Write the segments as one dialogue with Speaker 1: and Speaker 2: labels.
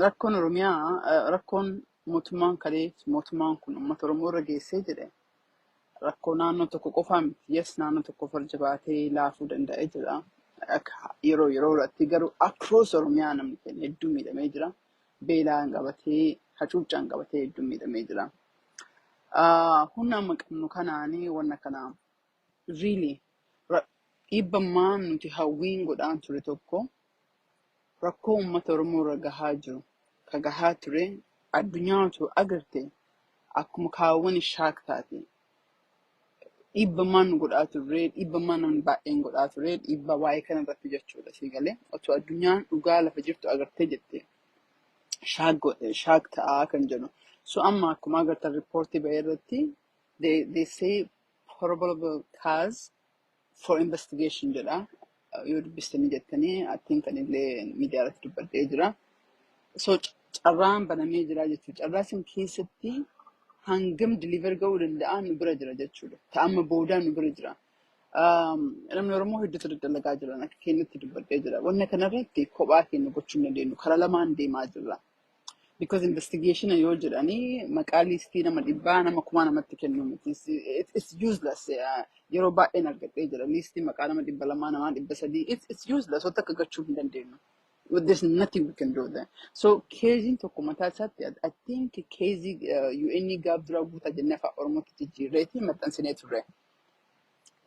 Speaker 1: Rakkoon Oromiyaa, rakkoon mootummaan kalee mootummaan kun uummata Oromoo irra geessee jedhe rakkoo naannoo tokko qofaa miti. Yes, naannoo tokko farja baatee laafuu danda'ee jira. Akka yeroo yeroo irratti garuu across Oromiyaa namni keenya hedduu miidhamee jira. Beelaan qabatee, hacuuccaan qabatee hedduu miidhamee jira. Humna amma qabnu kanaanii wanna kana really dhiibbammaa nuti hawwiin godhaan ture tokko, rakkoo uummata Oromoo irra gahaa jiru, ka gahaa ture addunyaa otoo agarte akkuma kaawwan shock taate. Dhiibbammaan nu godhaa turre, dhiibbammaan namni baay'een godhaa ture, dhiibbaa waa'ee kana irratti jechuudha si galee. Otoo addunyaan dhugaa lafa jirtu agartee jette shock ta'aa kan jedhu. So amma akkuma agartan riippoortii ba'e irratti they say probable cause for investigation jedha. Yoo dubbistanii jettanii, I think kan illee miidiyaa irratti dubbadhee jira. So carraan banamee jira jechuudha. Carraa san keessatti hangam deliver ga'uu danda'an nu bira jira jechuudha. Ta'amma boodaa nu bira jira. Namni Oromoo hedduutu daddalagaa jiran akka keenyatti dubbadhee jira. Wanna kanarratti kophaa keenya gochuu hin dandeenyu. Karaa lamaan deemaa jirra. Because investigation yoo jedhanii maqaa liistii nama 100, nama 1000 namatti kennu miti. It's useless. Yeroo baay'een argadhee jira. Liistii maqaa nama 200, nama 300. It's useless. Wanta akka gochuu hin dandeenyu. There's nothing we can do there. So keeziin tokko mataa isaatti, I think keezii UN gaaf duraa guutaa jennee afaan Oromootti jijjiirreeti maxxansinee turre.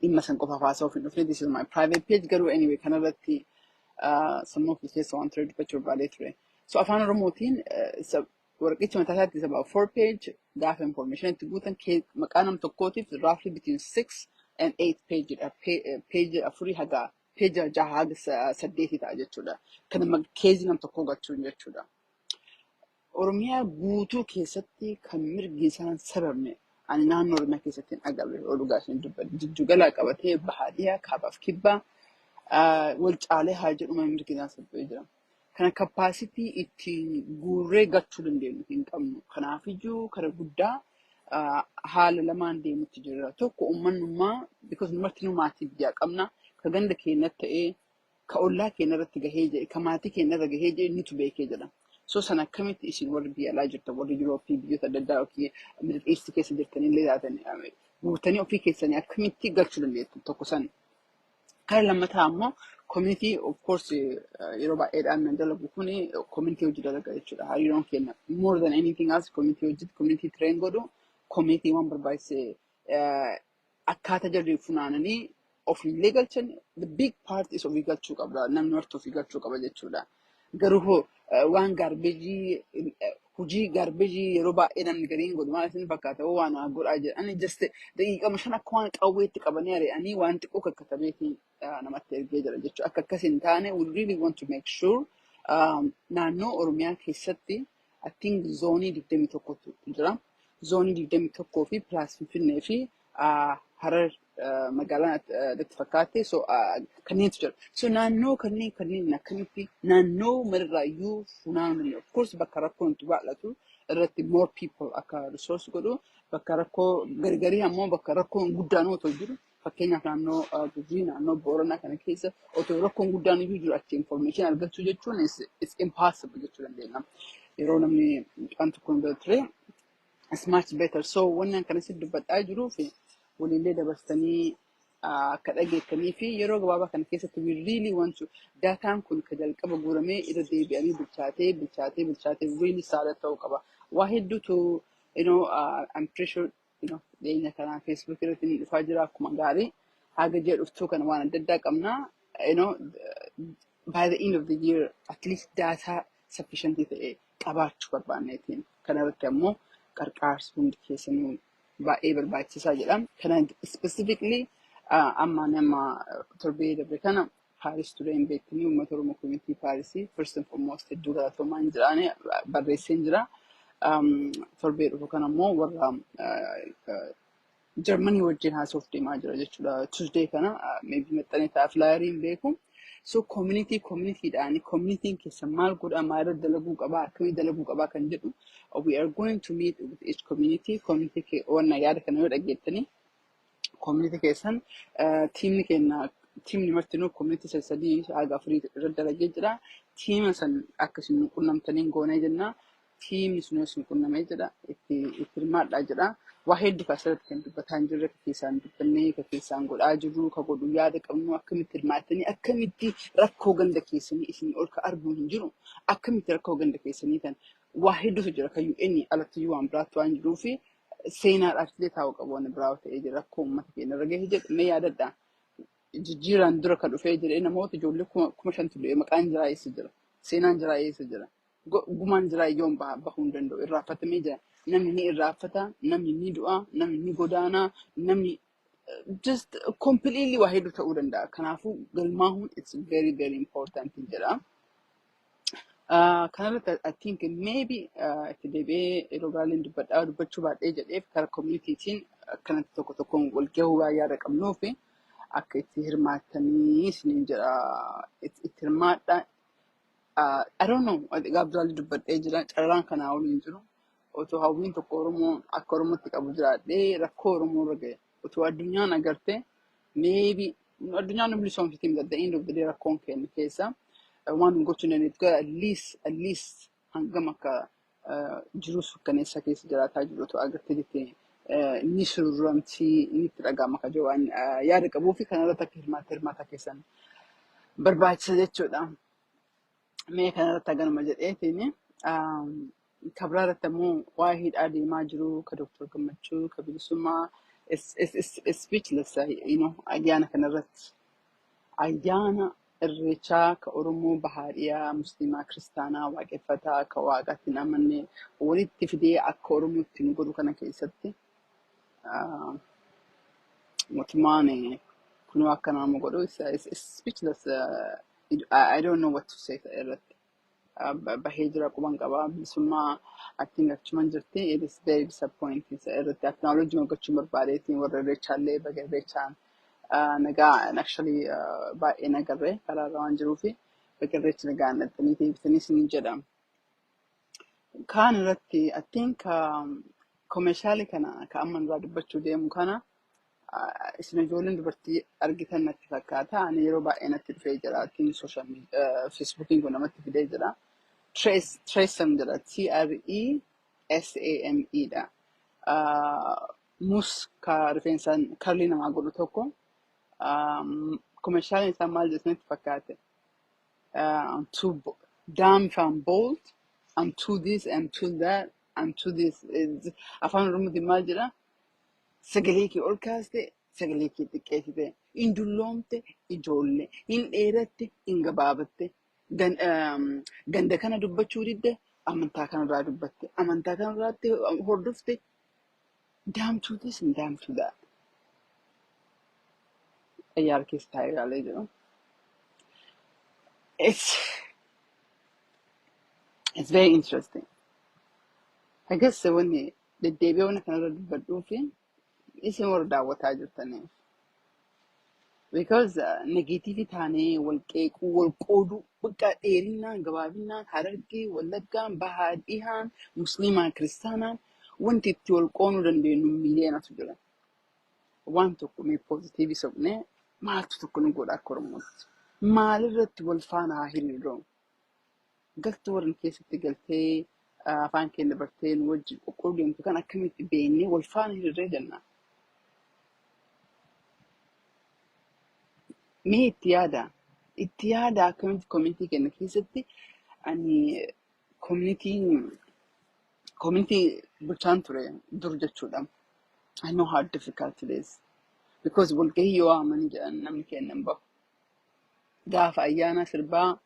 Speaker 1: Dhimma san qofaaf haasa'uuf hin dhufne. This is my private page, garuu anyway kanarratti sammuu ofii keessa waan ture dubbachuu barbaadee ture. So afaan Oromootiin warqichi mataa isaatti is about four page. Gaafa information itti guutan maqaa nam tokkootiif roughly between 6 and 8 page dha. Page afurii haga page jaha haga saddeetii ta'a jechuudha. Kana keezii nam tokkoo galchuun jechuudha. Oromiyaa guutuu keessatti kan mirgi isaan sababne ani naannoo Oromiyaa keessatti hin agarre, yoo dhugaa isheen dubbadhe. Jiddugalaa qabatee bahaadhiyaa kaabaaf kibbaa wal caalee haa jedhu mirgi isaan sababee jira. Kana capacity ittiin guurree gachuu dandeenyu hin qabnu. Kanaafiyyuu kara guddaa haala lamaan deemutti jira. Tokko uummanummaa, because martinuu maatii biyyaa qabna. Ka ganda keenyatti ta'ee, ka ollaa keenya irratti gahee jedhe, ka maatii keenya irra gahee jedhe nutu beekee jedha. So sana akkamitti isin warri biyya alaa jirtan, warri Yurooppii, biyyoota adda addaa yookiin Middle East keessa jirtanii illee taatan, guutanii ofii keessanii akkamitti galchuu dandeettu, tokko san. Kara lammataa ammoo community, of course, yeroo baay'eedhaan nan dalagu kuni community hojii dalaga jechuudha. Hariiroon keenya more than anything else community hojii, community train godhu, community waan barbaachise akkaataa jarri funaananii ofiillee galchan. The big part is ofii galchuu qabda. Namni marti ofii galchuu qaba jechuudha. Garuu hoo waan garbage, hojii garbage yeroo baay'ee namni gariin godhu maal isin fakkaata? Hoo waan godhaa jedhani just daqiiqama 5 akka waan qawweetti qabanii ari'anii waan xiqqoo kakkatabeetii namatti ergee jira jechuudha. Akka akkas hin taane we really want to make sure naannoo Oromiyaa keessatti I think zoonii 21tu jira. Zoonii 21 fi plus Finfinnee fi Harar magaalaa natti fakkaate, so kanneentu jira. So naannoo kanneen akkamitti naannoo marirraayyuu funaanuu danda'u. Of course bakka rakkoon itti baay'atu irratti more people akka resource godhu, bakka rakkoo gargarii ammoo bakka rakkoon guddaan otoo jiru, fakkeenyaaf naannoo Gujii, naannoo Booranaa kana keessa otoo rakkoon guddaan iyyuu jiru achi information argachuu jechuun is impossible jechuu dandeenya. Yeroo namni mucaan tokko nu bira ture, it's much better. So wannan kana si dubbadhaa jiruu fi walillee dabarsanii akka dhageettanii fi yeroo gabaabaa kana keessatti we really want to daataan kun ka jalqaba guuramee irra deebi'anii bilchaatee bilchaatee bilchaatee really solid ta'uu qaba. Waa hedduutu I'm pretty sure dhiyeenya kanaa Facebook irratti ni dhufaa jira akkuma gaarii. Haga ji'a dhuftuu kana waan adda addaa qabna. By the end of the year at least data sufficient ta'e qabaachuu barbaanneetiin. Kana irratti ammoo qarqaarsi hundi keessanuu baay'ee barbaachisaa jedha. Kana specifically amma nama torbee darbe kana Paaris ture hin beektanii, uummata Oromoo community Paarisii first and foremost hedduu galatoomaa hin jiraane barreessee jira. Torbee dhufu kana ammoo warra Jarmanii wajjin haasa'uuf deemaa jira jechuudha. Tuesday kana maybe maxxanee ta'a flyerii hin beeku. So community communityidhaan communityn keessa maal godhaa, maal irra dalaguu qabaa, akkamii dalaguu qabaa kan jedhu we are going to meet with each community. Community wanna yaada kana yoo dhageettanii community keessan tiimni keenya, tiimni martinuu community sadii haga afurii irra dalagee jira. Team san akka isin nu qunnamtaniin goonee jenna. Teamni sun isin qunnamee jedha. Itti hirmaadhaa jedha. Waa hedduu asirratti kan dubbataa hin jirre, ka keessaan dubbannee, ka keessaan godhaa jirru, ka godhu yaada qabnu, akkamitti hirmaattanii, akkamitti rakkoo ganda keessanii isin ol ka arguu hin jiru. Akkamitti rakkoo ganda keessanii tan waa hedduutu jira kan UN alatti iyyuu waan biraatti waan jiruu fi seenaadhaaf illee taa'uu qabu waan biraa ta'ee jira, rakkoo uummata keenya irra gahe jedhu mee yaadadha. Jijjiiraan dura kan dhufee jedhee namoota ijoollee 5,000tu du'e. Maqaan jiraa eessa jira? Seenaan jiraa eessa jira? Gumaan jiraa yoom bahuu hin danda'u, irraanfatamee jira. Namni ni irraanfata, namni ni du'a, namni ni godaana, namni just completely waa hedduu ta'uu danda'a. Kanaafuu galmaahuun it's very very important jedha. Kanarratti I think maybe itti deebi'ee yeroo biraallee dubbadhaa dubbachuu baadhee jedheef karaa communitytiin akkanatti tokko tokkoon wal gahuu waa yaada qabnuu fi akka itti hirmaattanii isiniin jedha, itti hirmaadha. I don't know, gaaf duraallee dubbadhee jira, carraan kanaa ol hin jiru. Otoo hawwiin tokko Oromoo akka Oromootti qabu jiraadhee, rakkoo Oromoo irra gahe otoo addunyaan agarte, maybe addunyaan nu bilisoomsitii miti. At the end of the day rakkoon keenya keessa waan nu gochuu dandeenyu gara at least hangam akka jiruu sukkaneessa keessa jiraataa jiru otoo agartee jettee ni surramtii ni itti dhaga'ama ka jiru waan yaada qabuu fi kanarratti akka hirmaata keessan barbaachisa jechuudha. Mee kanarratti haganuma jedheetiin kabraa irratti ammoo waa'ee hidhaa deemaa jiru ka Dr. Gammachuu ka bilisummaa it's speechless, ayyaana kanarratti, ayyaana Irreechaa ka Oromoo bahaadhiyaa, Musliimaa, Kiristaanaa, Waaqeffataa, ka Waaqatti hin amanne walitti fidee akka Oromootti nu godhu kana keessatti mootummaan kunoo akka nama godhu it's speechless. I don't know what to say irratti. Bahee jira, quban qaba, bilisummaa I think achuman jirti. It is very disappointing irratti acknowledge gochuun barbaadeetiin warra Irreechaallee baga Irreechaan nagaa, actually baay'ee nagarree karaarra waan jiruufi baga Irreecha nagaa dhattanii deebitanii isin jedha. Kaan irratti I think commercial kana ka amma irraa dubbachuu deemu kana isin ijoolleen dubartii argitan natti fakkaata. Ani yeroo baay'ee natti dhufee jira. I think social media, Facebookiin kun namatti fidee jira. Tresemme jedha. Tresame dha. Mus ka rifeensaan curly namaa godhu tokko commercialiin isaa maal jedhu natti fakkaate? I'm too damn if I'm bold. I'm too this, I'm too that, I'm too this. Afaan Oromootiin maal jedha? Sagalee kee ol kaaste, sagalee kee xiqqeessite, hin dulloomte ijoollee, hin dheeratte, hin gabaabatte, ganda kana dubbachuu didde, amantaa kanarraa dubbatte, amantaa kanarraatti hordofte, damn to this and damn to that. Xayyaara keessa taa'ee ilaalee jiru. It's very interesting. I guess wanni deddeebi'ee wanna kanarra dubbadhuu fi isin warra daawwataa jirtaniif. Because negative taanee wal qeequu, wal qooduu, bakka dheerinaan, gabaabinaan, Harargee, Wallaggaan, Bahaa, Dhihaan, Musliimaan, Kiristaanaan wanti itti wal qoonuu dandeenyu miiliyoonatu jira. Waan tokko mee positive soqnee maaltu tokko nu godha akka Oromootti? Maalirratti wal faana haa hiriirru? Galtuu warra keessatti galtee afaan keenya bartee nu wajjin qoqqooduu deemtu kan akkamitti beeknee wal faana hiriirree jenna? Mee itti yaada. Itti yaada, akkamitti community keenya keessatti. Ani community bulchaan ture dur jechuudha. I know how difficult it is. Because walgahii yoo waamanii jedhan namni keenya hin bahu. Gaafa ayyaana sirbaa,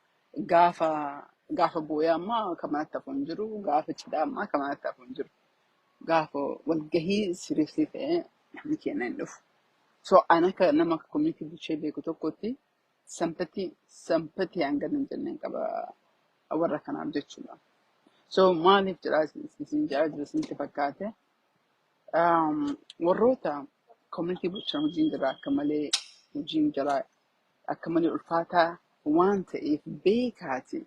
Speaker 1: gaafa booyaa ammaa kan manatti hafu hin jiru. Gaafa cidhaa ammaa kan manatti hafu hin jiru. Gaafa walgahii seriously ta'e namni keenya hin dhufu. So ani akka nama community bulchee beeku tokkotti sympathy hanga hin jenneen qaba warra kanaaf jechuudha. So maaliif jedhaa isin jedhaa jira isinitti fakkaate? Warroota community bulchan hojiin jira akka malee, hojiin jira akka malee ulfaataa waan ta'eef beekaati.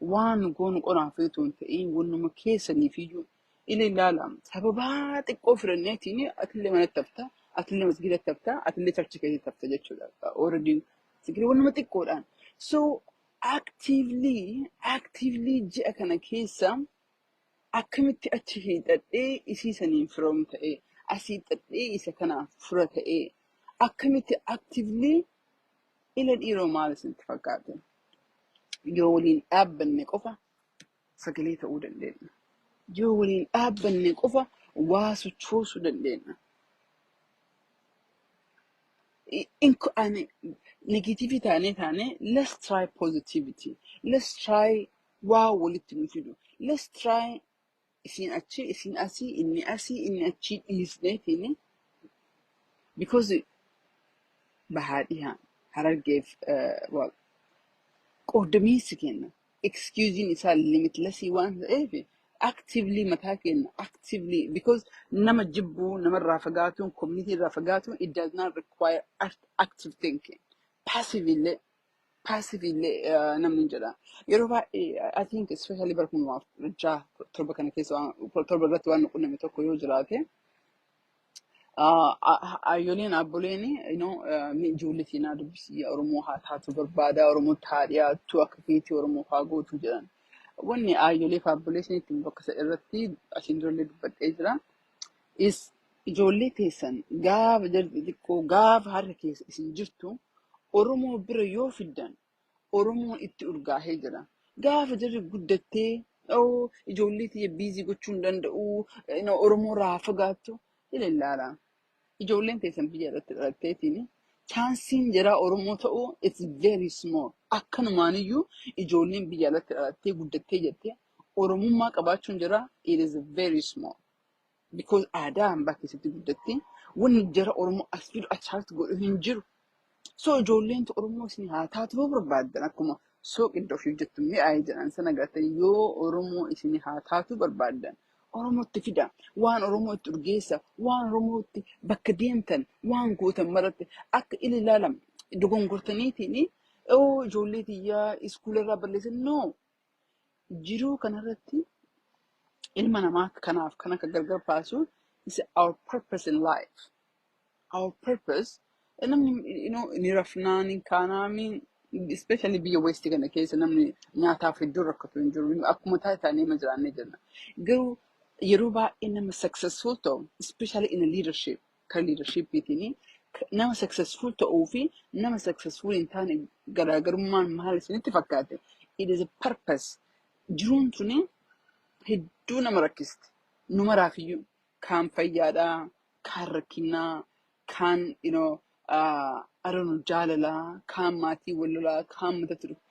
Speaker 1: Waan goonu qonaaf utuu hin ta'in wannuma keessaniif iyyuu ila ilaala. Sababaa xiqqoo firanneetiin atillee manatti hafta, atillee masgiidatti hafta, atillee church keessatti hafta jechuudha. Already sigiri wannuma xiqqoodhaan. So Actively ji'a kana keessa akkamitti achi hiixadhee isii saniin firoom ta'ee, asii hiixadhee isa kanaaf fura ta'ee, akkamitti actively ila dhiiroo, maal isinitti fakkaate? Yoo waliin dhaabbanne qofa sagalee ta'uu dandeenya. Yoo waliin dhaabbanne qofa waa sochoosuu dandeenya. Ani negative taanee let's try positivity. Let's try waa walitti nu fidu. Let's try isin achi, isin asii, inni asii, inni achii dhiisneetiin, because bahaa dhihaa Harargeef, well, qoodamiinsi kenna. Excusing isaa limitlessii waan ta'eef, actively mataa keenya actively, because nama jibbuu, namarraa fagaatuun, community irraa fagaatuun, it does not require active thinking. Passive illee namni jedha. Yeroo baay'ee, I think especially bara 2006, 7 kana keessa waan 7 irratti waan nu qunname tokko yoo jiraate, Aayyoleen, abboleen, ijoollee seenaa dubbisii, Oromoo haa taatu barbaada, Oromootti haa dhiyaattu, akka keetii Oromoo haa gootu jedhan. Wanni aayyolee fi abbolee isinitti bakka isa irratti asiin durallee dubbadhee jira. Is ijoollee teessan gaafa jarri xixiqqoo, gaafa harka keessa isin jirtu, Oromoo bira yoo fiddan Oromoon itti urgaahee jira. Gaafa jarri guddattee, "Oh, ijoollee tiyya busy gochuu hin danda'u, Oromoo irraa haa fagaattu" ila ilaala. Ijoolleen teessan biyya irratti dhalatteetiin chanceiin jaraa Oromoo ta'uu, it's very small. Akkanumaaniyyuu ijoolleen biyya alatti dhalattee guddattee jettee Oromummaa qabaachuun jaraa, it is very small. Because aadaa hambaa keessatti guddattee wanni jara Oromoo as fidu attract godhu hin jiru. So ijoolleen Oromoo isin haa taatu yoo barbaaddan, akkuma sooqidda ofii jettu mi'aayi jedhan sana gartanii, yoo Oromoo isin haa taatu barbaaddan Oromootti fida. Waan Oromoo itti urgeessa, waan Oromootti bakka deemtan, waan gootan maratti akka ila ilaalam dogongortaniitiin, oo ijoollee tiyyaa iskuula irraa balleessan, no. Jiruu kanarratti ilma namaa kanaaf kan akka gargar baasu is our purpose in life. Our purpose, namni ni rafnaa, ni kaanaami, especially biyya west kana keessa namni nyaataaf iddoo rakkatu hin jiru, akkuma taatanii ma jiraannee jirra. Garuu yeroo baay'ee nama successful ta'u, especially in a leadership, kan leadershipiitiin nama successful ta'uu fi nama successful hin taane garaagarummaan maal isinitti fakkaate? It is a purpose. Jiruun tuni hedduu nama rakkisti. Nu maraafiyyuu kaan fayyaadhaa, kaan rakkinaa, kaan I don't know, jaalalaa, kaan maatii wal lolaa, kaan matatti dhufu.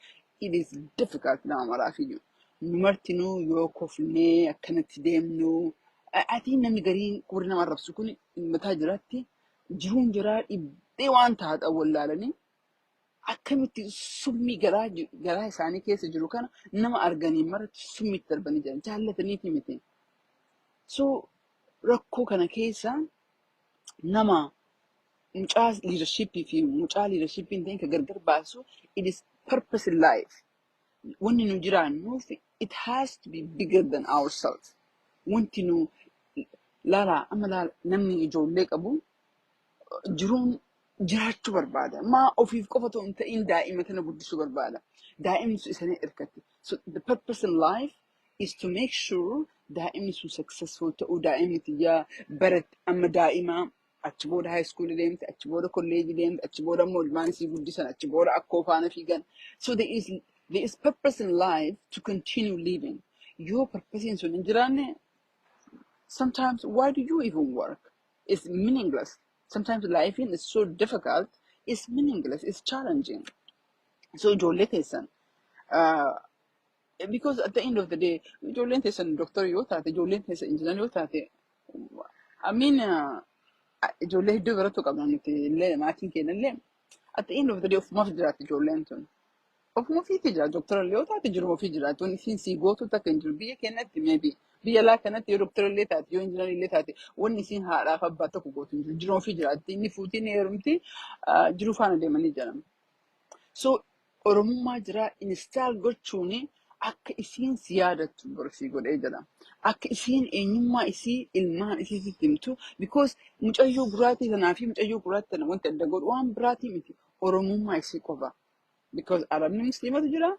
Speaker 1: It is difficult nama maraafiyyuu. Nu martinuu yoo kofnee akkanatti deemnu, ati namni gariin warri nama arrabsu kun mataa jiraatti jiruun jiraa dhibdee waan taata wallaalanii akkamitti summii garaa isaanii keessa jiru kana nama arganii maratti summiitti darbanii jiran jaallataniiti miti. So rakkoo kana keessa nama mucaa leadershipii fi mucaa leadershipii hin ta'in kan gargar baasu, it is purpose in life. Wanni nu jiraannuuf, it has to be bigger than ourselves. Wanti nu laala amma laala, namni ijoollee qabu jiruun jiraachuu barbaada. Maa ofiif qofa otoo hin ta'in daa'ima tana guddisuu barbaada. Daa'imni sun isanii hirkatti. So the purpose in life is to make sure daa'imni sun successful ta'uu, daa'imni tiyyaa baratti amma daa'ima achi booda high school deemte, achi booda kolleejii deemte, achi booda immoo ilmaan isii guddisan, achi booda akkoo faana fiigan. So there is purpose in life to continue living. Yoo purpose sun hin jiraanne, sometimes why do you even work? It's meaningless. Sometimes life is so difficult, it's meaningless, it's challenging. So ijoollee teessan, because at the end of the day, ijoolleen teessan doctor yoo taate, ijoolleen teessan engineer yoo taate, I mean, ijoollee hedduu birattuu qabna nuti illee, maatiin keenya illee, at the end of the day ofumaaf jiraatti ijoolleen tun. Ofuma ofiitti jira. Doktora illee yoo taate jiruma ofii jiraatti. Wanni isiin sii gootu takka hin jiru. Biyya keenyatti, maybe biyya alaa kanatti, yoo doktora illee taate, yoo injiinar illee taate, wanni isiin haadhaaf abbaa tokko gootu hin jiru. Jiruma ofii jiraatti. Inni fuutii, ni heerumti, jiruu faana deemanii jedhama. So Oromummaa jiraa install gochuun akka isiin si yaadattu borsii godhee jedha. Akka isiin eenyummaa isii ilmaan isiitti himtu, because mucayyoo gurraattii sanaa fi mucayyoo gurraattii sana wanti adda godhu waan biraatii miti. Oromummaa isii qofa. Because Arabni Musliimatu jira,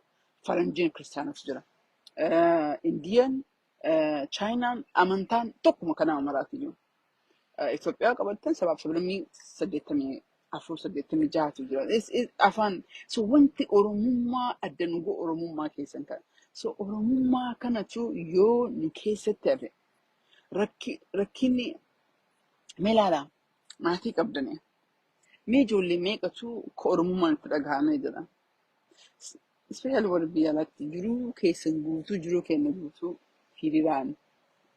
Speaker 1: Faranjiin Kiristaanatu jira. Indiyan, Chaayinaan amantaan tokkuma kanama maraatu jiru. Itoophiyaa qabattan sabaaf sablammii 84, 86tu jira. Afaan so wanti Oromummaa adda nu godhu Oromummaa keessan kana. So Oromummaa kanatu yoo nu keessatti hafe rakkinni mee ilaalaa maatii qabdanii. Mee ijoollee meeqatu ka Oromummaan itti dhagahamee jira. Especially warri biyya alaatti jiruu keessan guutuu, jiruu keenya guutuu hiriiraan,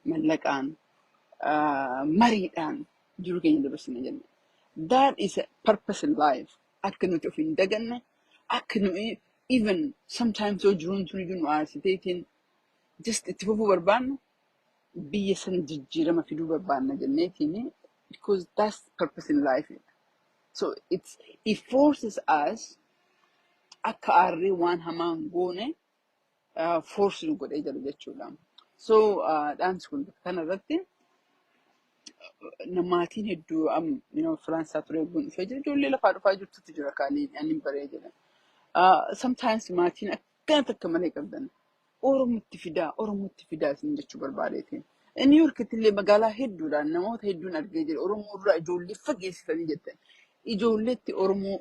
Speaker 1: mallaqaan, mariidhaan jiruu keenya dabarsina jenna. That is a purpose in life. Akka nuti of hin daganne, akka nuyi even sometimes yoo jiruun tun iyyuu nu aarsiteetiin just itti fufuu barbaannu, biyya sana jijjiirama fiduu barbaanna jenneetiin, because that's purpose in life. So it forces us akka aarree waan hamaa hin goone force nu godhee jira jechuudha. So dhaamsi kun bakka kanarratti namaatiin hedduu Faransaa ture eeguun dhufee jira. Ijoollee lafaa dhufaa jirtutu jira kaanii ani baree jira. Sometimes maatiin akkana takka malee qabdan. Oromotti fidaa, Oromotti fidaa isin jechuu barbaadeetiin. New Yorkitti illee magaalaa hedduudhaan namoota hedduun argee jira. Oromoo irraa ijoollee fageessitanii jettan. Ijoolleetti Oromoo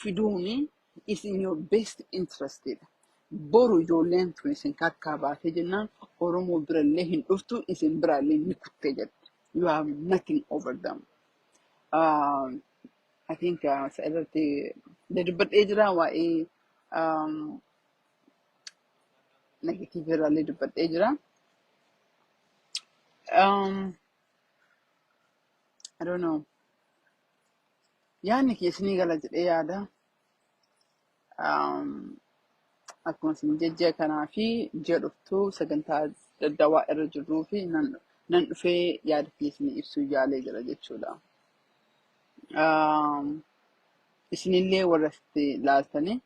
Speaker 1: fiduuni is in your best interest dha. Boru ijoolleen tun isin kakkaa baatee jennaan Oromoo birallee hin dhuftu, isin birallee ni kuttee jette. You have nothing over them. I think isa irratti dubbadhee jira, waa'ee negative irraallee dubbadhee jira. I don't know. Yaadni kiyya isinii gala jedhee yaada. Akkuma isin jejjee kanaa fi ji'a dhuftuu sagantaa daddawaa irra jirruu fi nan dhufee yaada kiyya isinii ibsuu yaalee jira jechuudha. Isinillee warra asitti laaltanii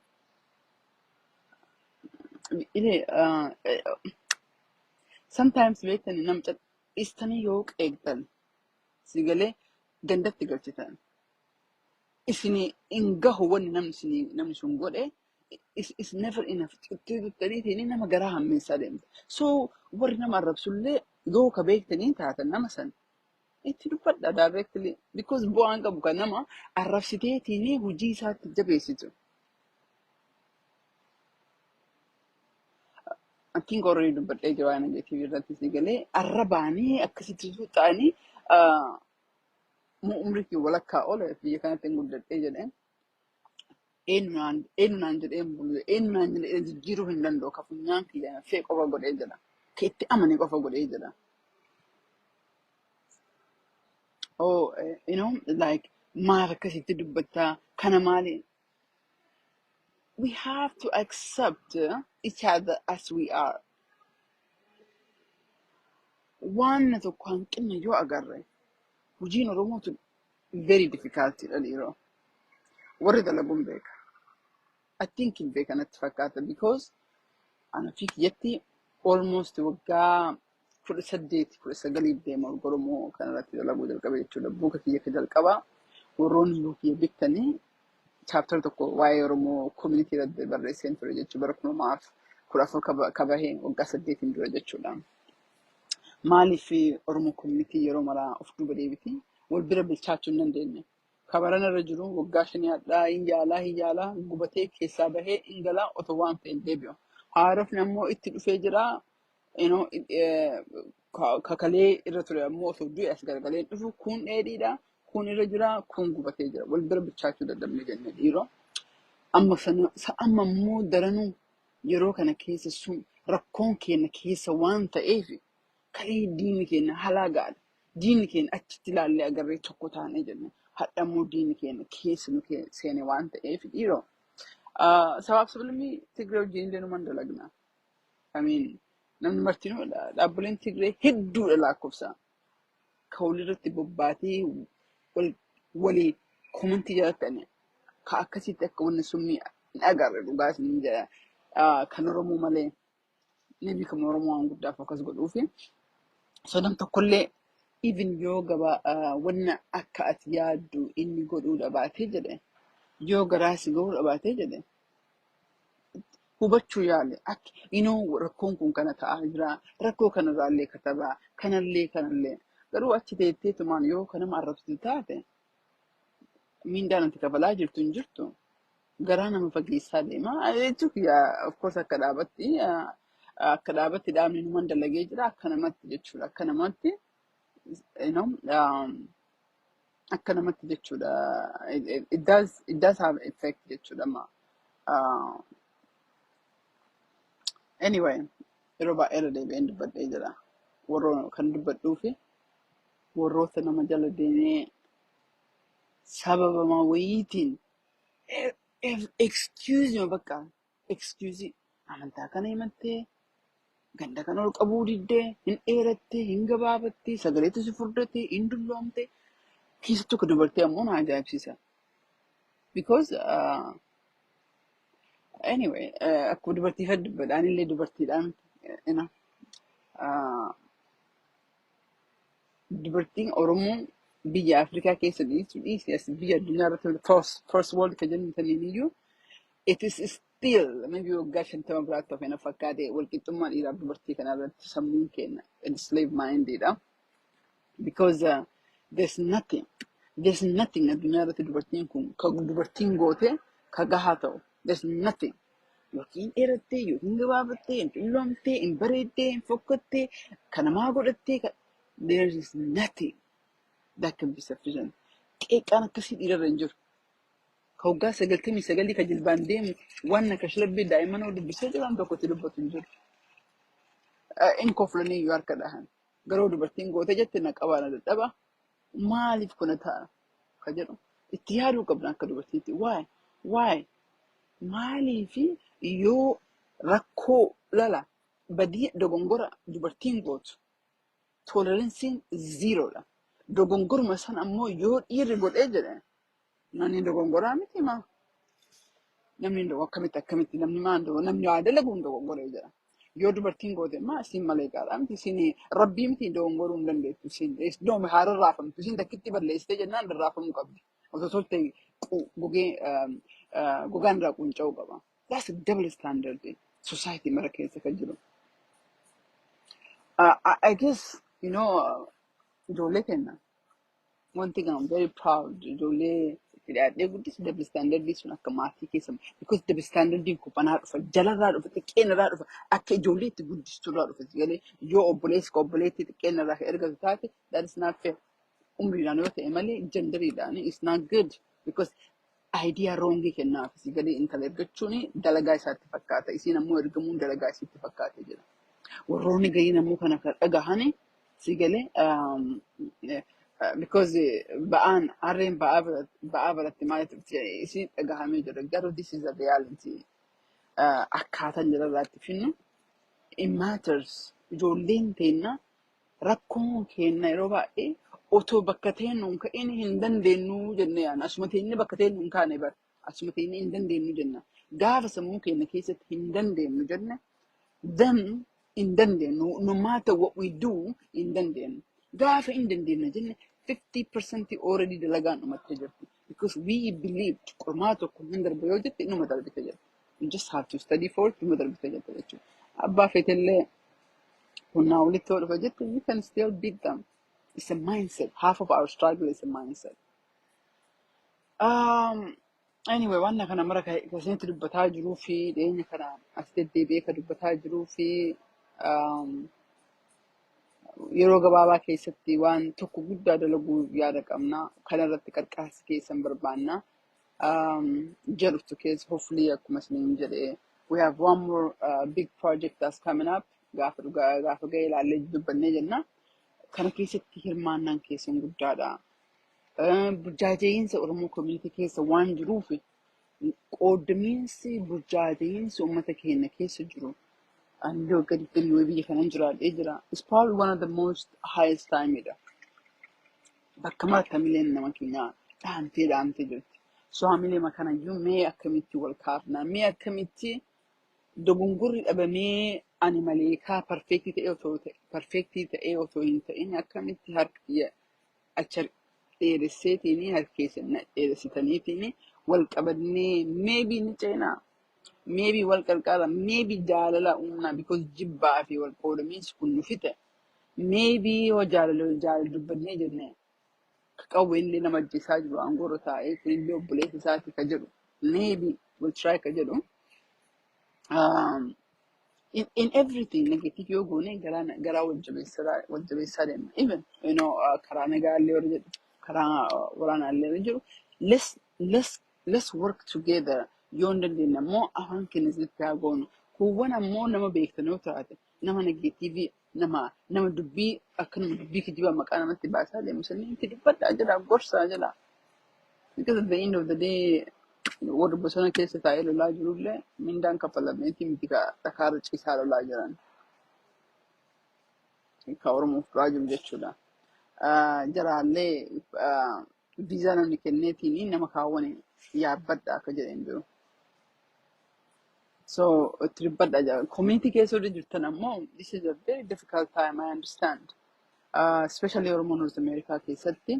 Speaker 1: ilee sometimes beektanii nam cadhistanii yoo qeeqxan si galee gandatti galchitan. Isinii hin gahu wanni namni isinii namni sun godhe is never enough. Xixiqqaniitiin nama garaa hammeessaa deemta. So warri nama arrabsullee yoo ka beektanii taatan nama san itti dubbadha directly, because bu'aan qabu kan nama arrabsiteetiin hojii isaatti jabeessitu. I think already dubbadhee jira waan negative irratti, si galee arrabaanii akkasitti ta'anii umrii kee walakkaa ol biyya kanatti hin guddadhee jedhee eenyu naan jedhee hin bulu, eenyu naan jedhee jijjiiruu hin danda'u, ka funyaan kiyya fee qofa godhee jedha, ka itti amane qofa godhee jedha. Oh, like maal akkasitti dubbattaa kana maali? We have to accept each other as we are. Waan tokko hanqina yoo agarre, hojiin Oromootu very difficult dha dhiiroo. Warri dalaguun beeka. I think hin beeka natti fakkaata, because ana fi kiyyatti almost waggaa 18, 19f deema Oromoo kanarratti dalaguu jalqabe jechuudha. Buuka kiyya ka jalqabaa warroonni buuka kiyya bittanii chapter tokko waa'ee Oromoo community irratti barreesseen ture jechuudha, bara 2014 kabahee waggaa 8n dura jechuudha. Maaliif Oromoo community yeroo maraa of duuba deebiti? Wal bira bilchaachuu hin dandeenye. Kabaran irra jiru waggaa 5 hadhaa hin yaalaa, hin yaalaa, gubatee keessaa bahee hin galaa, otoo waan ta'e hin deebi'u. Haarofni ammoo itti dhufee jira. Kakalee irra ture ammoo osoo du'e as garagalee dhufu, kun dheedhiidha, kun irra jira, kun gubatee jira. Wal bira bilchaachuu dadhabne jenne dhiiroo. Amma sana amma immoo daranuu yeroo kana keessa sun rakkoon keenya keessa waan ta'eef kalee diinni keenya halaa gaadha. Diinni keenya achitti ilaallee agarree tokko taanee jenne. Hadha immoo diinni keenya keessa nu seene waan ta'eef dhiiroo. Sabaaf sablammii Tigree wajjin illee numan dalagna. I mean, namni martinuu dhaabbileen Tigree hedduudha lakkoofsaan. Ka walirratti bobbaatee walii komantii jalatti ka akkasitti akka wanni summii hin agarre, dhugaa isin jedha. Kan Oromoo malee ni beekamu Oromoo waan guddaa focus godhuufi. So nam tokkollee even yoo gabaa wanna akka ati yaaddu inni godhuu dhabaatee jedhe, yoo garaa si gahuu dhabaatee jedhe Hubachuu yaale akka inoo rakkoon kun kana ta'aa jira, rakkoo kanarraallee katabaa, kanallee kanallee. Garuu achi teetteetumaan yoo kanama arrabsitu taate, miindaan ati kafalaa jirtu hin jirtu. Garaa nama fageessaa deema. Jechuun of course akka dhaabatti dhaabni numan dalagee jira akka namatti jechuudha. Akka namatti jechuudha. It does have effect jechuudha. Ma. Anyway, yeroo baay'ee irra deebi'een dubbadhee jira. Warroota kan dubbadhuu fi warroota nama jala deemee sababama wayiitiin excuse me, bakka excuse amantaa kana himattee, ganda kana ol qabuu diddee, hin dheerattee, hin gabaabattee, sagaleetu si furdattee, hin dulloomte. Keessattuu akka dubartii ammoo na ajaa'ibsiisa. Because anyway, akkuma dubartii dubbadhaan illee dubartiidhaan dubartiin Oromoo biyya Afrikaa keessa dhiisu dhiisi, as biyya addunyaa irratti first world kan jennu saniin iyyuu, it is still maybe waggaa 50 biraatti of na fakkaate walqixxummaa dhiiraaf dubartii kana irratti sammuun keenya slave mindedha. Because there's nothing addunyaa irratti dubartiin kun ka dubartiin goote ka gahaa ta'u, there's nothing. Yookiin dheerattee, yookiin gabaabattee, hin dulloomtee, hin bareeddee, hin fokkattee, ka namaa godhattee, there is nothing that can be sufficient. Qeeqaan akkasii dhiirarra hin jiru. Ka waggaa 99 ka jilbaan deemu waan akka kashlabbee daa'imman oo dubbisee jiran tokkotti dubbatu hin jiru. In koflanii iyyuu harka dhahan. Garuu dubartiin goote jette na qabaa na dadhaba. Maaliif kuna ta'a? Ka jedhu itti yaaduu qabna akka dubartiitti. Why? Why? Maaliifi yoo rakkoo lala badii dogongora dubartiin gootu toleranceiin zerodha. Dogongoruma sana ammoo yoo dhiirri godhee jedhe, namni dogongoraa miti maa? Namni akkamitti namni maan namni waa dalagu hin dogongoree jedha. Yoo dubartiin goote maa isiin maleekaadha miti, isiin rabbii miti, dogongoruu hin dandeettu. Isiin doome haara raafamtu, isiin takkitti balleessitee jennaan raafamuu qabdi. Osoo tolte gogee gogaan irraa qunca'uu qaba. That's a double standard society mara keessa kan jiru. I guess ijoollee keenya one thing I'm very proud ijoollee itti dhiyaadhee guddisu double standard sun akka maatii keessa, because double standardiin kun banaa dhufa, jalarraa dhufa, xiqqeenarraa dhufa, akka ijoollee itti guddisturraa dhufa. Galee yoo obboleessi ka obboleettii xiqqeenarraa ka ergatu taate, that is not fair. Umriidhaan yoo ta'e malee genderiidhaan is not good, because idea wrongii kennaaf. Si galee, intala ergachuun dalagaa isaatti fakkaata, isiin ammoo ergamuun dalagaa isiitti fakkaate jira. Warroonni gariin ammoo kana kan dhagahani, si galee, because ba'aan harreen ba'aa biratti maaliif isiin dhagahamee jira. Garuu this is a reality. Akkaataan jalarraatti finnu it matters. Ijoolleen teenna rakkoon keenya yeroo baay'ee otoo bakka teenyu hin ka'in hin dandeenyu jennee yaadna. Asuma teenyee bakka teenyu hin kaane bara. Asuma teenyee hin dandeenyu jenna. Gaafa sammuu keenya keessatti hin dandeenyu jenne, then hin dandeenyu. No matter what we do, hin dandeenyu. Gaafa hin dandeenyu jenne, 50% already dalagaan dhumattee jirti. Because we believed qormaata tokko hin darba yoo jette, inuma darbite jirti. You just have to study for it, inuma darbite jirti jechuudha. Abbaa feetellee humnaa walitti yoo dhufa jette, you can still beat them. It's a mindset. Half of our struggle is a mindset. Anyway, waan kana mara ka isinitti dubbataa jiruu fi dhiyeenya kana as deddeebi'ee ka dubbataa jiruu fi yeroo gabaabaa keessatti waan tokko guddaa dalaguu yaada qabna. Kana irratti qarqaarsa keessan barbaanna. Jedhutu keessa hopefully akkuma isiniin jedhe, we have one more big project that's coming up. Gaafa dhugaa gaafa ga'e ilaallee dubbannee jenna. Kana keessatti hirmaannaan keessan guddaadha. Burjaaja'iinsa Oromoo community keessa waan jiruuf, qoodamiinsi burjaaja'iinsi uummata keenya keessa jiru, ani waggaa 20 biyya kanan jiraadhee jira. It's probably one of the most highest time dha. Bakka maratti hamileen nama keenyaa dhaamtee dhaamtee jirti. So hamilee kanayyuu mee akkamitti wal kaafna? Mee akkamitti dogongorri dhabamee, ani maleekaa perfectii ta'ee otoo hin ta'in, akkamitti harka kiyya achi dheeresseetiin harka keessan na dheeressitaniitiin wal qabannee maybe ni ceenaa. Maybe wal qarqaara, maybe jaalala uumnaa, because jibbaa fi wal qoodamiinsi kun nu fixe. Maybe yoo jaalala jaalala dubbannee jenne, qawwee illee nama ajjeesaa jiru aangoorra taa'ee kunillee obboleessa isaati ka jedhu. Maybe we'll try ka jedhu. In everything negative yoo goone, garaa wal jabeessaa deemna. Even karaa nagaa illee warra jedhu, karaa waraanaa illee warra jedhu, let's work together. Yoo hin dandeenye ammoo afaan keenya sirriitti haa goonu. Kuuwwan ammoo nama beektan yoo taate, nama negative, nama dubbii akkanuma dubbii kijibaa maqaa namatti baasaa deemu sanii itti dubbadhaa jedha, gorsaa jedha. Because at the end of the day, warri bosona keessa taa'ee lolaa jirullee mindaan kaffalameetii miti, ka dhakaarra ciisaa lolaa jiran, ka Oromoof du'aa jiru jechuudha. Jaraallee viizaa namni kenneetiin nama kaawwan yaabbadha akka jedhan jiru. So itti dubbadha jira. Community keessa warri jirtan ammoo, this is a very difficult time, I understand. Especially Oromoo North America keessatti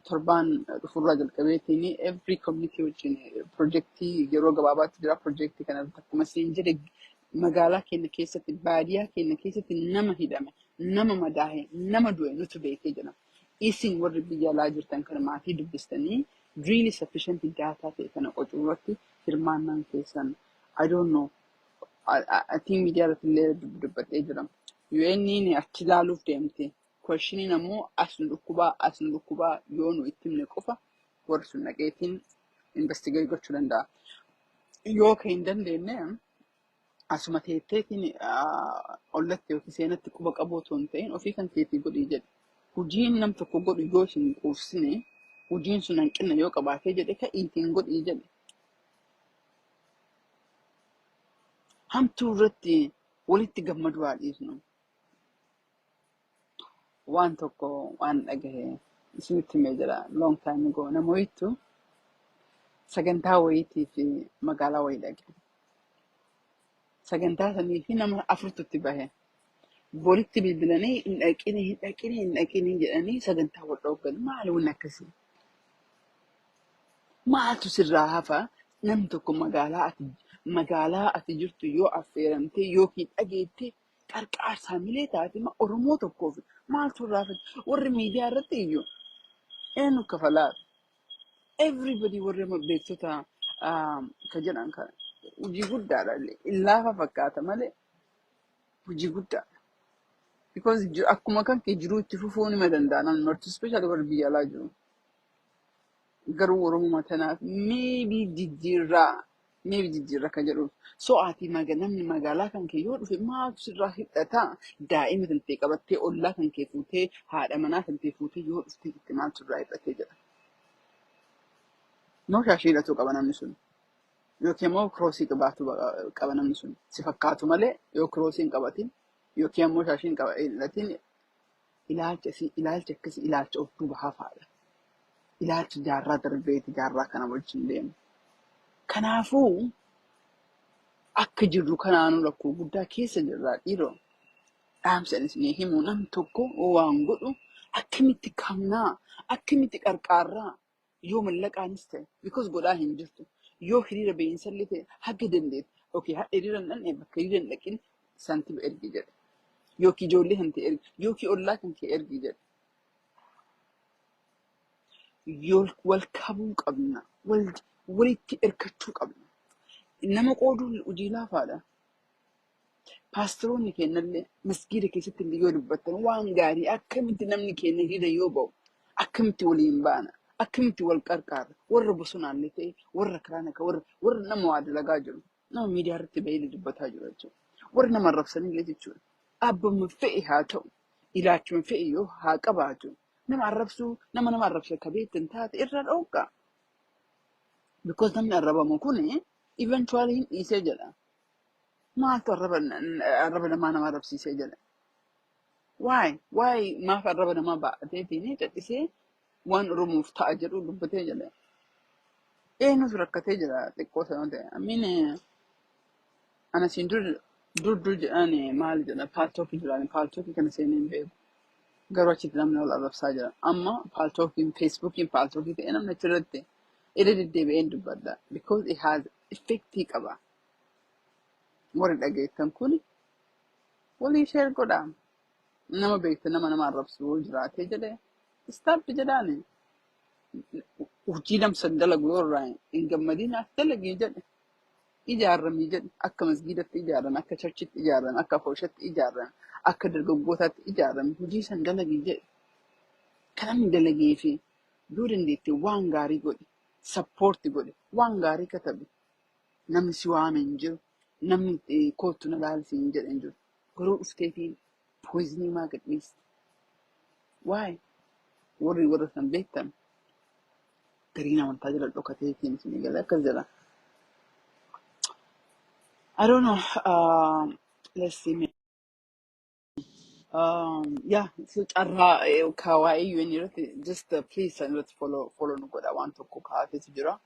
Speaker 1: torbaan dhufurraa jalqabeetiin every community wajjin projectii yeroo gabaabaatti jira. Projectii kana irratti akkuma isin jedhe, magaalaa keenya keessatti, baadiyyaa keenya keessatti nama hidhame, nama madaahe, nama du'e nutu beekee jira. Isin warri biyya alaa jirtan kana maatii dubbistanii really sufficient data ta'e kana qocuu irratti hirmaannaan keessan, I don't know. I think miidiyaa irratti illee dubbadhee jira. UN achi ilaaluuf deemte. Questioniin ammoo as nu dhukkubaa, as nu dhukkubaa yoo nu itti himne qofa warri sun dhaqeetiin investigate gochuu danda'a. Yoo ka hin dandeenye, asuma teetteetiin ollatti yookiin seenatti quba qabu otoo hin ta'in, ofii kan keetii godhii jedhe. Hojiin nam tokko godhu yoo hin quufsine, hojiin sun hanqina yoo qabaatee jedhe, ka'iitiin godhii jedhe. Hamtuu irratti walitti gammaduu haa dhiisnu. Waan tokko waan dhagahe isinitti himee jira long time ago. Nama wayittu sagantaa wayiitii fi magaalaa wayii dhaqe. Sagantaa sanii fi nama afurtu itti bahe. Walitti bilbilanii, "Hin dhaqini, hin dhaqini, hin dhaqini," jedhanii sagantaa wal dhooggan. Maali wanni akkasii? Maaltu sirraa hafa? Namni tokko magaalaa ati jirtu yoo affeeramte yookiin dhageette, qarqaarsaa milee taate ma Oromoo tokkoof maaltu irraa hafa? Warri miidiyaa irratti iyyuu eenyu kafalaa? Everybody, warri amma beektota ka jedhan kana, hojii guddaadha. Laafa fakkaata malee hojii guddaadha. Because akkuma kan kee jiruu itti fufuu nima danda'a namni marti, especially warri biyya alaa jiru. Garuu Oromuma tanaaf maybe jijjiirraa kan jedhuuf. So ati namni magaalaa kan kee yoo dhufe maaltu sirraa hidhata? Daa'ima tantee qabattee, ollaa kan kee fuutee, haadha manaa tantee fuutee yoo dhufte itti maaltu sirraa hidhatee jedha. Moo shaashii hidhatuu qaba namni sun? Yookiin immoo kiroosii qabaatu qaba namni sun. Si fakkaatu malee yoo kiroosii hin qabatin yookiin immoo shaashii hin hidhatin, ilaalcha akkasii ilaalcha of duuba hafaadha. Ilaalcha jaarraa darbeeti, jaarraa kana wajjin deemu. Kanaafuu akka jirru kanaanuu rakkoo guddaa keessa jirra, dhiiroo. Dhaamsa ani isinii himu, nam tokko waan godhu akkamitti qabnaa, akkamitti qarqaarraa, yoo mallaqaanis ta'e, because godhaa hin jirtu, yoo hiriira ba'iinsa illee ta'e, haga dandeette, okay, hadha hiriira hin dhaqne, bakka hiriira hin dhaqin saantima ergi jedhe, yookiin ijoollee kan ta'e ergi, yookiin ollaa kan kee ergi jedhe. Yoo wal kabuu qabna, walitti hirkachuu qabna. Nama qooduun hojii laafaadha. Paasteroonni keenyallee masgiida keessatti illee yoo dubbattan waan gaarii, akkamitti namni keenya hiriira yoo ba'u akkamitti waliin baana, akkamitti wal qarqaarra, warra bosonaallee ta'e, warra karaa nagaa, warra nama waa dalagaa jiru, nama miidiyaa irratti bahee dubbataa jiru jechuudha. Warra nama arrabsanillee jechuudha. Abbuma fe'e haa ta'u, ilaalchuma fe'e yoo haa qabaatu, nama arrabsuu, nama arrabsa akka beektan taate irraa dhooggaa. Because namni arrabamu kuni eventually hin dhiisee jedha. Maaltu arraba namaa nama arrabsiisee jedha. Why? Why maaf arraba namaa baa'ateetiin callisee waan Oromoof ta'a jedhu dubbatee jedha. Eenyutu rakkatee jira xiqqoo sana ta'e. I mean, ana siin dur dur dur jedhaan maal jedha, Paltalkii jiraan, Paltalkii kana seenee hin beeku. Garuu achitti namni wal arrabsaa jira. Amma Paltalkiin, Facebookiin Paltalkii ta'e, namni achirratti irra deddeebi'een dubbadha. Because it has Effectii qaba. Warri dhageettan kun walii share godhaa. Nama beekte, nama nama arrabsu yoo jiraate jedhee, stop jedhaani. Hojii namsan dalagu yoo irraa hin gammadin, as dalagii jedhe. Ijaarramii jedhe. Akka masgiidatti ijaarame, akka churchitti ijaarame, akka fooshatti ijaarame, akka dargaggootaatti ijaarame, hojii san dalagii jedhe. Kan namni dalagee fi yoo dandeette waan gaarii godhe, support godhe, waan gaarii katabe. Namni si waame hin jiru. Namni "Kootu na laalsi" hin jedhe hin jiru. Garuu dhufteetii poisonii maa gadhiiste? Waa'ee warri warra san beektan gariin amantaa jala dhokateetiin isinii galee akkas jedha. I don't know. Let's see. Yeah, so carraa ka waa'ee UN irratti just please san irratti follow nu godha. Waan tokko kaa'ateetu jira.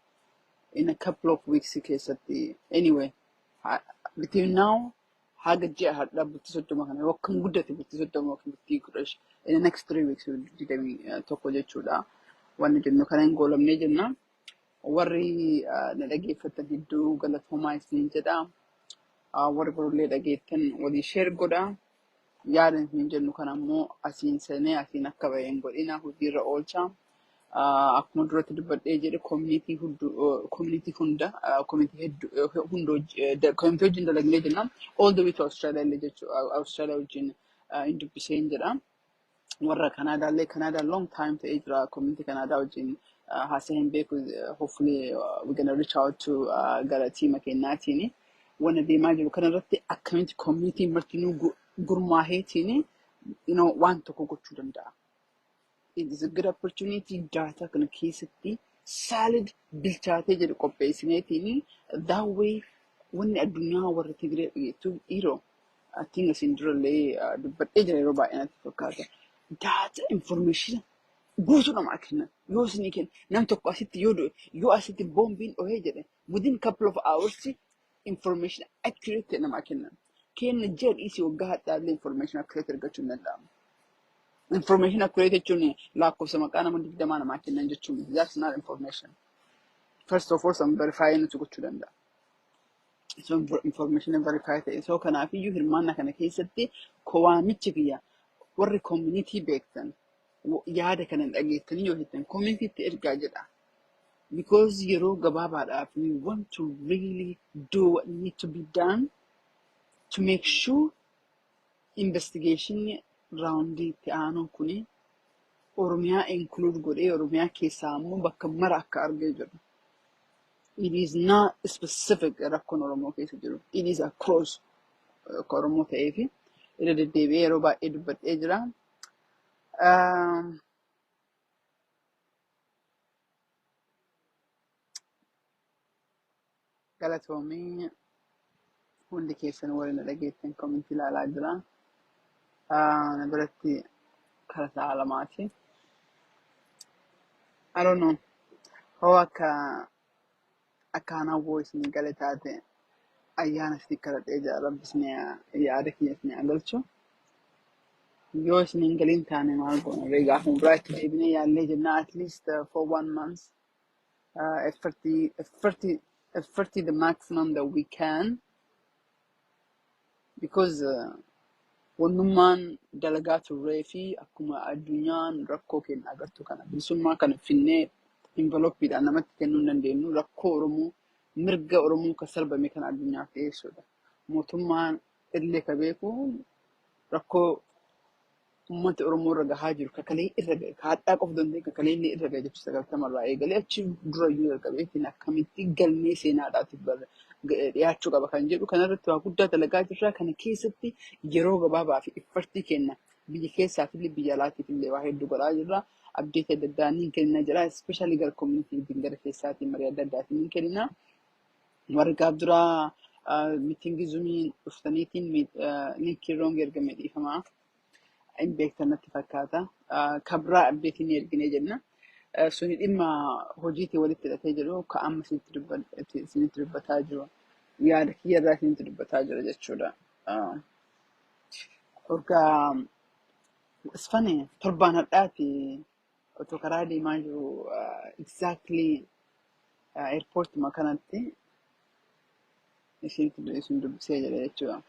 Speaker 1: In a couple of weeks keessatti, anyway, between now haga ji'a har'aa bultii 30 kana, yoo akkam guddate bultii 30 yookiin bultii 15, in the next 3 weeks, 21 jechuudha. Wanni jennu kana hin goolamnee jenna. Warri na dhageeffatan hedduu galatoomaa isiniin jedha. Warri birollee dhageettan walii share godha. Yaada isin jennu kana ammoo asiin seenee asiin akka bahee hin godhina, hojiirra oolcha. Akkuma duratti dubbadhee jedhe, community hunda, community hedduu hunda, community wajjin dalagnee jenna. All the way to Australia illee jechuudha. Australia wajjin hin dubbiseen jedha. Warra Kanaadaallee, Kanaadaa long time ta'ee jira community Kanaadaa wajjin haasa'ee hin beeku. Hopefully we're gonna reach out to gara teama keenyaatiin. Wanna deemaa jiru kanarratti akkamitti community martinuu gurmaaheetiin waan tokko gochuu danda'a. It is a good opportunity. Data kana keessatti solid bilchaatee jedhu qopheessineetiin, that way wanni addunyaa warra Tigree dhageettu dhiiroo, I think isin durallee dubbadhee jira yeroo baay'ee natti fakkaata. Data information guutuu namaa kennan. Yoo isinii kenna, nam tokko asitti yoo du'e, yoo asitti boombiin dhohee jedhe, within couple of hours information accurate ta'e namaa kennan. Kenna ji'a dhiisii, waggaa hadhaallee information accurate argachuu hin danda'amu. Information accurate jechuun lakkoofsa maqaa nama 20 namaa kennan jechuun miti. That's not information. First of all, some verify nuti gochuu danda'a. So information verify ta'e. So kanaafiyyuu hirmaannaa kana keessatti waamichi kiyya, warri community beektan, yaada kana dhageettanii yoo jettan, communitytti ergaa jedha. Because yeroo gabaabaadhaaf we want to really do what need to be done to make sure investigation roundii itti aanu kuni Oromiyaa include godhee, Oromiyaa keessaa ammoo bakka mara akka argee jiru. It is not specific rakkoon Oromoo keessa jiru. It is across akka Oromoo ta'ee fi irra deddeebi'ee yeroo baay'ee dubbadhee jira. Galatoomii hundi keessan warri na dhageettan, commentii ilaalaa jira. Na biratti kara sa'a 2ti. I don't know. Hoo akka hawwoo isinii gale taate, ayyaana isinii kadhadhee jira. Rabbi isinii yaada kiyya isinii haa galchu. Yoo isin hin galin taane maal goona ree? Gaafuma biraa itti deebinee yaallee jenna, at least for one month effort the maximum that we can, because wannummaan dalagaa turree fi akkuma addunyaan rakkoo keenya agartu kana, bilisummaa kana finnee envelopiidhaan namatti kennuu hin dandeenyu. Rakkoo Oromoo, mirga Oromoo kan sarbame kana addunyaaf dhiyeessuudha. Mootummaan illee ka beeku rakkoo uummata Oromoo irra gahaa jiru, kakalee irra gahe, ka hadhaa qofa danda'e, kakalee illee irra gahe jechuudha. 90rraa eegalee achi durayyuu jalqabeetiin akkamitti galmee seenaadhaatiif dhiyaachuu qaba kan jedhu kanarratti waa guddaa dalagaa jirra. Kana keessatti yeroo gabaabaa fi effortii kenna biyya keessaaf illee biyya alaatiif illee waa hedduu godhaa jirra. Update adda addaa ni kenna jira. Especially gara community gara keessaatiin marii adda addaatiin ni kenna. Warri gaaf duraa meetingii Zoomii dhuftaniitiin linkii wrong ergame, dhiifamaa. Hin beektan natti fakkaata. Kabraa updateii ni erginee jenna. Suni dhimma hojiitiin walitti hidhatee jiru, ka amma isinitti dubbataa jiru. Yaada kiyyarraa isinitti dubbataa jira jechuudha. Urgaa, it's funny, torbaan hadhaati otoo karaa deemaa jiru, exactly airportuma kanatti Isin dubbisee jira jechuudha.